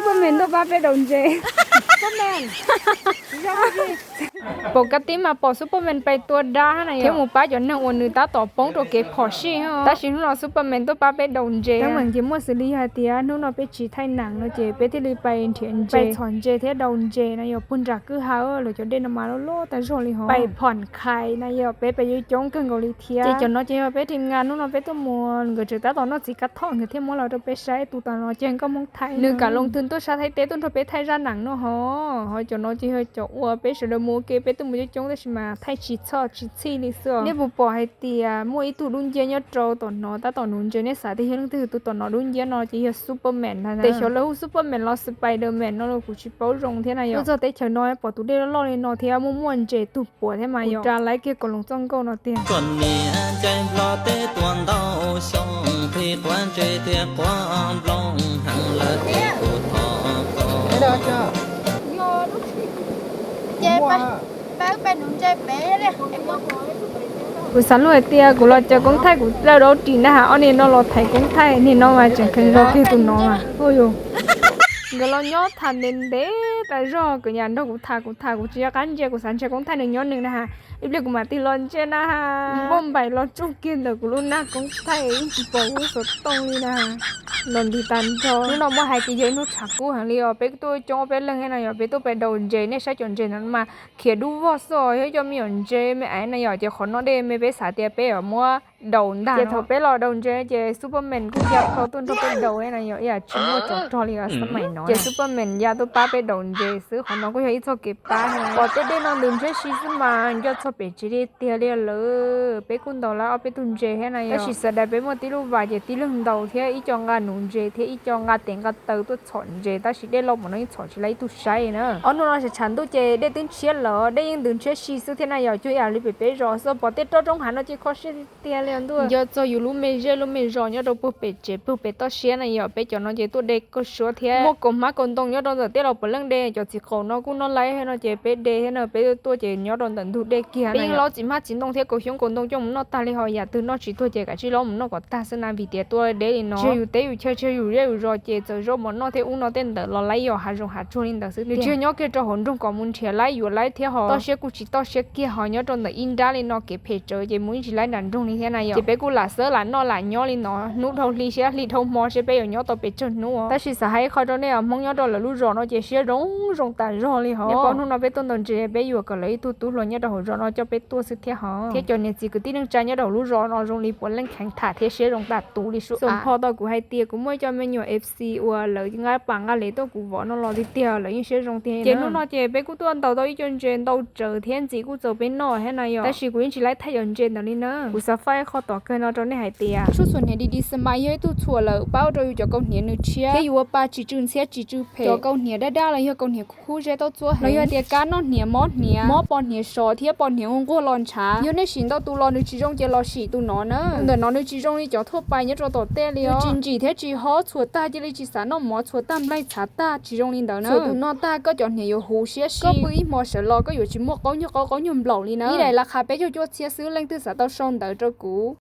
Superman tuaj pab peb daus ntses. Pom kaj tib mas pom Superman pais tua dab na yom, thiab mus pab cov neeg uas nws tab tom poob rau kev phom sij. Tab sis hnub no Superman tuaj pab peb daus ntses. Teeb meem ces muaj xws li yog hais tias hnub no peb tsis thaij neem no ces peb thiaj li pais nrhiav ntses, pais txhom ntses thiab daus ntses na yom, puag nram kwj ha. Lawv cov dej no mas loj loj tas zog li hos. Pais phom khais na yom, peb pais coob coob kawg nkaus li thiab. Ces cov no ces yog peb team nga hnub no peb tuaj mus, nkawd tseem tab tom noj txiv kav thoj nkawd thiaj muab los rau peb saib. Tus tom no ces nkauj Hmoob Thaib, nws kam loo thwm tuaj sab Thaib teb tuaj nrog peb thaij zaj neem no hos. Ho cov no ces yog cov uas peb sawv daws mus ua ke peb tuaj mus coob coob tab sis mas thaij tsis txhoj tsis txhij li xwb. Nej puas pom hais tias muaj ib tug dub nciab nyob rau tom no tab tom nuv ntses, nej xav tias yog leej twg tus tom no dub nciab no ces yog Superman ntag. Tes xyov lawv hu Superman los Spiderman no los kuv tsis paub zoo thiab na yom. Tuaj txog teb chaws no pom tus dej loj loj li no thiab muaj muaj ntses tug puav thiab mas yom. Kuv ras laib kiag Koos Loos txoj nkauj no tiag. Koj niam caij nplog teb tuaj ntau xyoo, qhi quav ntses thiab quav nplooj heev lawm es kuv thov koj. Kuv xav lug hais tias kuv los caw koob thaij kuv plaws dau ris na has, ob niag no los thaiv koob thaij, niag no mas tseem kheev zog kiag tus no mas. Nkawd los nyob tham ntev ntev tas zog, kuv nyam nrog kuv tham kuv tham kuv tsis nco qab ntsia, kuv xav ntsia koob thaij nws nyob nws na has. Ib pliag kuv mam tig los ntsia na has, npauj npaim los tsuj kiag ntawm kuv lub nag koob thaij yeej tsis pom lub xov tooj li na. Los nti tas nrho. Hnub no muab hais tias yog ib hnub tshav kub heev li os, peb tuaj coob ob peb leeg thiab na yom, peb tuaj pais daus ntses, nej saib cov ntses no mas khiav dub vog xwb os, yog cov me nyuam ntses me aiv na yom, ces qhov no dej me peb xav tias peb yuav muab daus ntag. Ces thaum peb los daus ntses ces Superman kuj ya plho tuaj nrog peb daus na yom, ib yam tsis muaj tsov rog li xab maim no. Ces Superman ya tuaj pab peb daus ntses xwb, qhov no kuj yog ib txoj kev pab. Pom tej dej no ntws ntshiab si xwb mas nco txog pem tsev tiag tiag li lawm. Peb kuj ntaus lawv ob peb tug ntses thiab na yom, tab sis sawv daws peb muaj tib lub vas ces tib leeg ntaus thiab ib co nqa nuv ntses thiab ib co nqa tes nqa taw tuaj txhom ntses, tab sis dej loj npaum no yeej txhom tsis tau ib tug saib na. Ob hnub no tshav ntuj ces dej twb ntshiab lawm, dej yeej ntws ntshiab si xwb thiab na yom, cuag ib yam li pem peb zos xwb. Pom tej rooj hav no ces kho siab tiag li ntuj. Nco txog yus lub me zej lub me zos nyob rau puag pem tsev puag pem toj siab na yom, peb cov no ces tuaj de kauj suab thiab muaj kaus hmab kaus ntoo nyob rau ntawm tej los puav leej de. Cov txiv qaum no kuj noj laib no ces peb de thiab na, peb tuaj ces nyob rau ntawm ntug dej kiag. Peb yeej lob txiv hmab txiv ntoo thiab kaus xyoob kaus ntoo coj mus noj tag li, ho yam twg noj tsis tuag ces kav tsij lob mus noj kom tag xwb na, vim tias tuaj deb li no. Tsis yog yus teb yus chaw, tsis yog yus zej yus zos ces txawm zaub mov noj thiab ub no tej ntawd los laib yos hav zoov hav tsuag li ntawd xwb. Nws tsis yog nyob kiag rau hauv nroog kom mus nrhiav laib yuav laib thiab, ho toj siab kuj tsis toj siab kiag, ho nyob rau ntawm ib nrab li no kev phem tsawv ces mus ib tsis laib nram nroog li thiab na yom. Ces peb kuj lam xawb lam noj lam nyob li no hnub dhau hli thiab hli dhau hmo seb peb yuav nyob tau pes tsawg hnub. Tab sis xav hais ib qho rau nej os, Hmoob nyob rau lawv lub zos no ces siab zoo zoo tas zog li hos. Nej paub hnub no peb tuaj ntaus ntses peb yuam kom lawv ib tug tub hluas nyob rau hauv zos no coj peb tuaj xwb thiab hos. Thiab cov niam txiv kwv tij neej tsa nyob rau hauv lub zos no zoo li puav leej kheev tham thiab siab zoo tas tus li sub. Txoos pho tau kuv hais tias kuv muaj ib co me nyuam F C uas lawv nqa pas nqa lev tuaj kuv vov no los tiag tiag, lawv yeej siab zoo tiag. Ces hnub no ces peb kuj tuaj ntaus tau ib co ntses ntau tsawv thiab ntxim kuj txaus peb noj thiab na yom. Tab sis kuv yeej tsis laib thaij cov ntses ntawd li na. Kuv xav faj ib qho tom kawg no rau nej hais tias, txhua hniav di di xas mas yog ib tug txhuam lawm paub rau yus cov kaus hniav nws tshiab thiab yus ua pa tsis tsw ntxhiab tsis tsw phem. Cov kaus hniav dab dab los yog kaus hniav khub zeb tau txuab heev, los yog tias kab noj hniav mob hniav, mob pos hniav sov thiab pos hniav nquag los ntshav. Yog nej sim ntau tus los nws tsis zoo ces los sim tus no na. Tus ntawm no nws tsis zoo li cov thuaj pais nyob rau tom tej li os. Nws tsis ntsim thiab tsis hob, txhuam tag cia li tsis xav noj mov, txhuam tag nplaig txhav tag, tsis zoo li ntawd na. Txhuam tus no tag koj cov hniav yuav huv siab si, koj pw ib hmo sawv los koj yuav tsis muaj qaub nyuag qaub qaub nyuag nplaum li na. Ib daim las qha peb caug cuaj txhiab xwb, leej twg xav tau sau ntawv rau kuv.